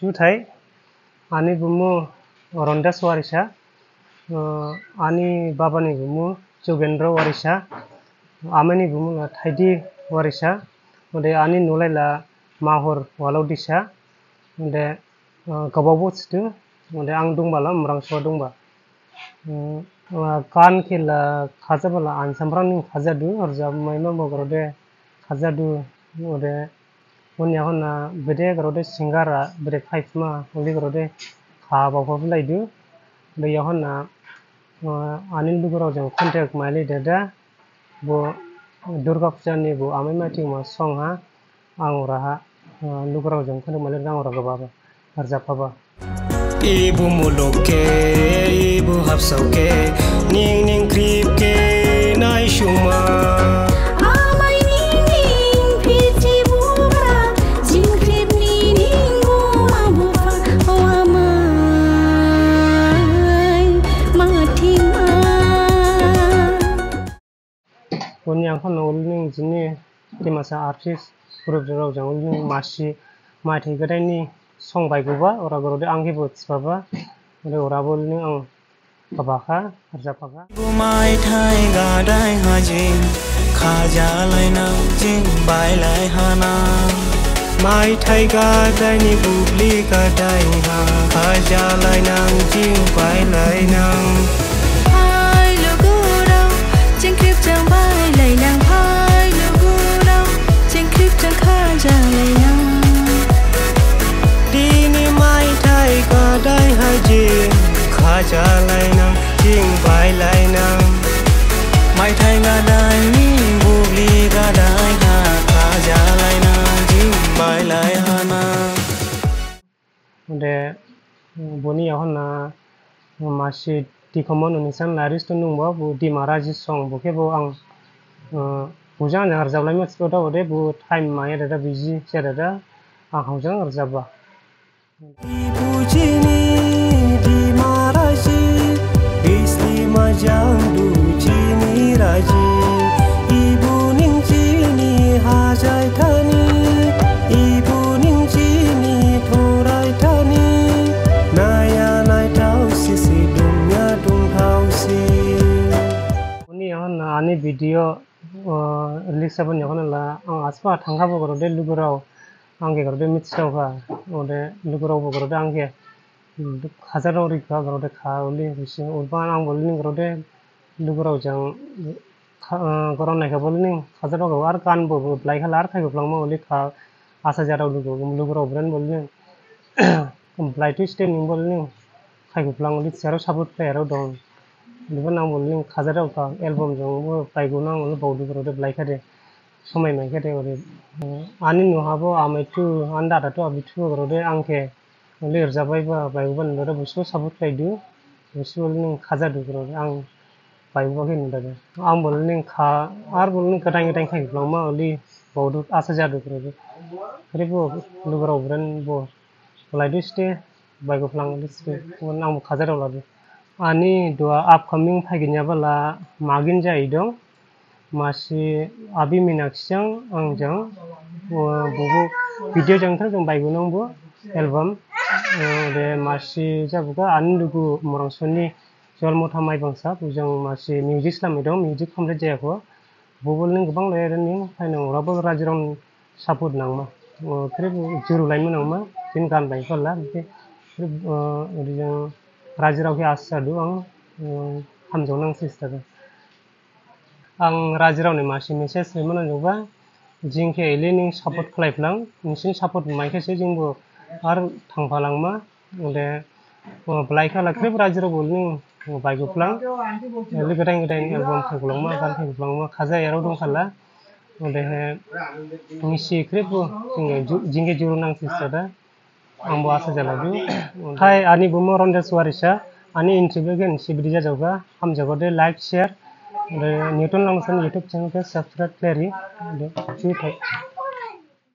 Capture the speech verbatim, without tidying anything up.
Juthai, ani bumu Rondas Warisa, uh, ani babani bumu Jogendra Warisa, amani bumu la Thaidi Warisa, ode ani nolai la Mahur Walaodisa, ode, uh, Gabaobo situ, ode ang dongba la Mrangso dongba. Hmm, wa gan khe la khajaba la ansa phrang ning khajadu, rajab maima bo grode khajadu, ode boni yaohon ha bede grode singer ha bede phaipma, uli grode kha bao pha bilaidu, ode yaohon ha, uh, ani lugurao jang contact mailai dada, bo Durga Puja ni bo amai maithima song ha, ang ora ha, uh, lugurao jang khani malik ang ora gaba ba, rajab phaba. Ibu muluk khe, ibu habsao khe, ning ning khrip khe naisuma. Amai ning ning phirthi bubra, jing khrip ni ning buma bupha, o amai maithima. Boni yaohon ha uli ning jini Dimasa artist group rao jang uli ning masi maithai gadaini song baiguba, ora grode ang khe bo thibaba, ode ora bo uli ning ang gabakha, rajabphakha. Bo maithai gadai ha jing khajalainang jing bailai hana. Maithai gadaini bubli gadai ha khajalainang jing bailainang. Phai lugurao, jing khrip jang bailainang, phai lugurao, jing khrip jang khajalainang. Dini maithai gadai ha jing khajalainang, jing bailainang. Maithai gadaini bubli gadai ha khajalainang, jing bailai hana. Ode, boni yaohon ha masi dikhomon unisan lyrics to nungba, bo Dima Raji song, bo khe bo ang, uh, bujang jang rajablaima thiba da, ode bo time maya dada busy jadada, ang hojang rajabba. Ibu jini Dima Raji, bisli majang du jini raji. Ibu ning jini hajai thani, ibu ning jini thorai thani. Naya nai thao sisi, dungya dung thao si. Boni yaohon ha ani video, uh, release jabani yaohon ha la ang asba thangkhabo grode lugurao ang khe grode mithithaokha, ode lugurao bo grode ang khe, hmm, khajadao rikha grode kha uli risi, urban ang bo uli ning grode lugurao jang kha, uh, goron naikha bo uli ning khajadao kha ar gan bo bo blaikhala ar khaikhuplangma uli kha asa jadao lugu, lugurao bren bo uli ning blai tu state ning bo uli ning khaikhuplang uli siyarao support khlaiyarao dong. Uli bo nang bo uli ning khajadao kha album jang bo baigo nang uli baodu grode blaikhade. Somai maikhade ode, uh, ani noh ha bo amai tu, ani dada tu, abi tu grode ang khe uli rajabaiba baigoba nang dada busu support khlaidu, busu uli ning khajadu grode ang baigoba khe nang dada. Ang bo uli ning kha, ar bo uli ning gdain gdain khaikhuplang ma uli baodu asa jadu grode. Khrip bo lugurao bren bo blaidu state, baigophlang uli state, ang bo khajadao ladu. Ani duha upcoming phaiginyaba la magin jai dong. Masi abi Minakshi jang ang jang, uh, bubu video jang thang jang baigo nang bo album. Uh, de masi jabukha ani lugu Mrangso ni Jolmotha Maibangsa, bo jang masi music slamai dong, music complete jayakho. Bubu uli ning gabang lai ning phainang, ora bo rajirao support nangma. Uh, khrip juru laima nangma, jini gan baikhala, khrip, uh, ode jang rajirao khe asa du ang, uh, hamjaonang sista khe. Ang rajirao ni masi message rima nangjaba, jing khe elei ning support khlaiphlang, nisini support maikhe se jing bo ar thangphalangma, ode, o, blaikhala khrip rajirao bo uli ning baigophlang, elei gdain gdain album khaikhuplangma, gan khaikhuplangma, khajayarao dongkhala, odehe nisi khrip bo jing khe ju-, jing khe juru nang sista da. Ang bo asa jaladu. Hai, ani bumu Rondes Warisa, ani interview khe nisi bidi jajaokha, hamjaokha de like, share, de Newton Langthasa ni YouTube channel khe subscribe khlairi, de juthai.